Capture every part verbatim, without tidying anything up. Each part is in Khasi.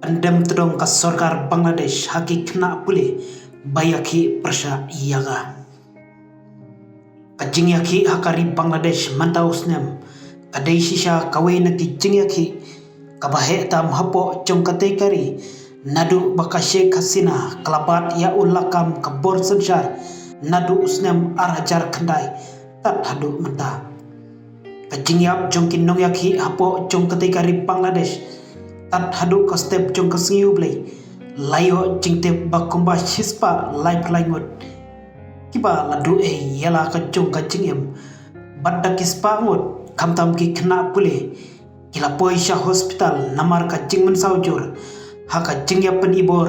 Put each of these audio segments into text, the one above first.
pyndem tdong ka sorkar Bangladesh ha ki khynnah pule ba ïakhih pyrshah ïa ka. Ka jingïakhih ha ka ri Bangladesh mynta u snem ka dei shisha kawei na ki jingïakhih kaba heh tam hapoh jong katei ka ri, naduh ba ka Sheikh Hasina ka la bat ïa u lakam ka bor synshar naduh u snem ar hajar khyndai tad haduh mynta. Ka jingïap jong ki nongïakhih hapoh jong katei ka ri Bangladesh tad haduh ka step jong ka sngi U Blei la ïoh jingtip ba kumba shispah laiphew lai ngut kiba la duh ei ïa la ka jong ka jingim, bad da ki spah ngut khamtam ki khynnah pule ki la poi sha hospital namar ka jingmynsaw jur ha ka jingïapynibor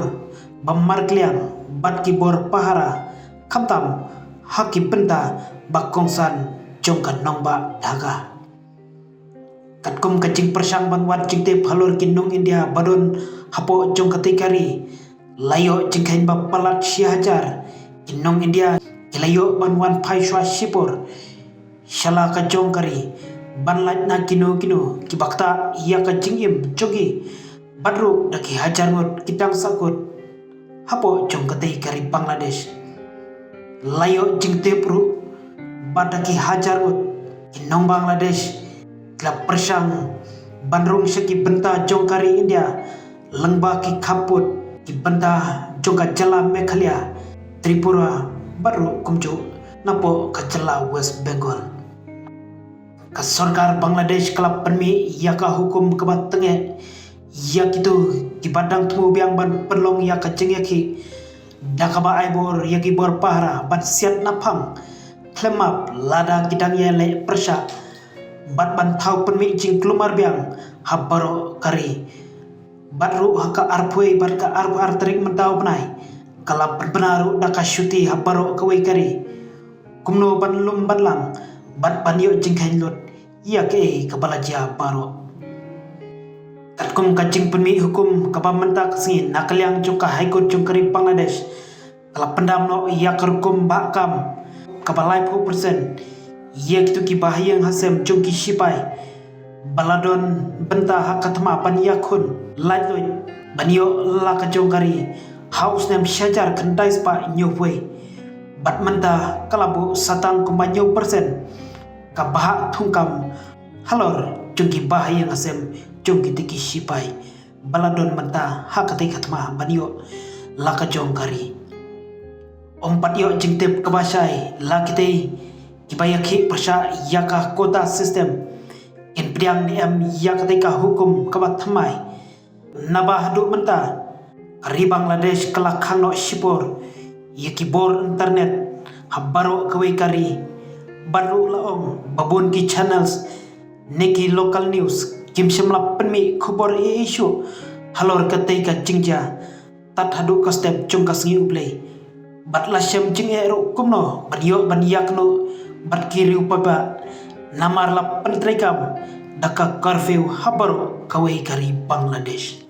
ba markylliang bad ki bor pahara, khamtam ha ki bynta ba kongsan jong ka nongbah Dhaka. Katkum ka jingpyrshang ban wad jingtip halor ki nong India ba don hapoh jong katei ka ri, la ïoh jingkheiñ ba palat shi hajar ki nong India ki la ïoh ban wan phai shuwa shipor sha la ka jong ka ri ban lait na kino kino kiba ktah ïa ka jingim jong ki, bad ruh da ki hajar ngut ki dang sahkut hapoh jong katei ka ri Bangladesh. La ïoh jingtip ruh ba da ki hajar ngut ki nong Bangladesh ki la pyrshang ban rung sha ki bynta jong ka ri India lyngba ki khappud ki bynta jong ka jylla Meghalaya, Tripura bad ruh kumjuh napoh ka jylla West Bengal. Ka sorkar Bangladesh ka la pynmih ïa ka hukum kaba tyngeh ïa kito kiba dang thmu biang ban pynlong ïa ka jingïakhih, da kaba ai bor ïa ki bor pahara ban siat na phang khlem map lada ki dang ïaleh pyrshah, bad ban thaw pynmih jingkulmar biang ha baroh ka ri. Bad ruh ha ka arphew bad ka arphew ar tarik mynta u bnai ka la pynbna ruh da ka shuti ha baroh kawei ka ri kumno ban lum ban lang bad ban ïoh jingkheiñ lut ïa kaei kaba la jia baroh. Katkum ka jingpynmih hukum kaba mynta ka sngi na ka liang jong ka High Court jong ka ri Bangladesh ka la pyndam noh ïa ka rukom bah kam kaba laiphew percent ïa kito kiba ha ïing ha sem jong ki shipai ba la don bynta ha ka thma ban ïakhun laitluid ban ïoh la ka jong ka ri ha u snem shi hajar khyndai spah hynñiewphew wei. Bad mynta ka la buh satang kumba hynñiew percent ka bhah thungkam halor jong kiba ha ïing ha sem jong kito ki shipai ba la don bynta ha katei ka thma ban ïoh la ka jong ka ri. Ym pat ïoh jingtip kaba shai la kitei kiba ïakhih pyrshah ïa ka quota system kin pdiang ne em ïa katei ka hukum kaba thymmai. Naba haduh mynta ka ri Bangladesh ka la khang noh shipor ïa ki bor internet ha baroh kawei ka ri. Bad ruh la ong ba bun ki channels ne ki local news kim shym la pynmih khubor ei ei shuh halor katei ka jingjia tad haduh ka step jong ka sngi U Blei. Bad la shem jingeh ruh kumno ban ïoh ban ïakynduh bad ki riew paidbah namar la pyntreikam da ka curfew ha baroh kawei ka ri Bangladesh.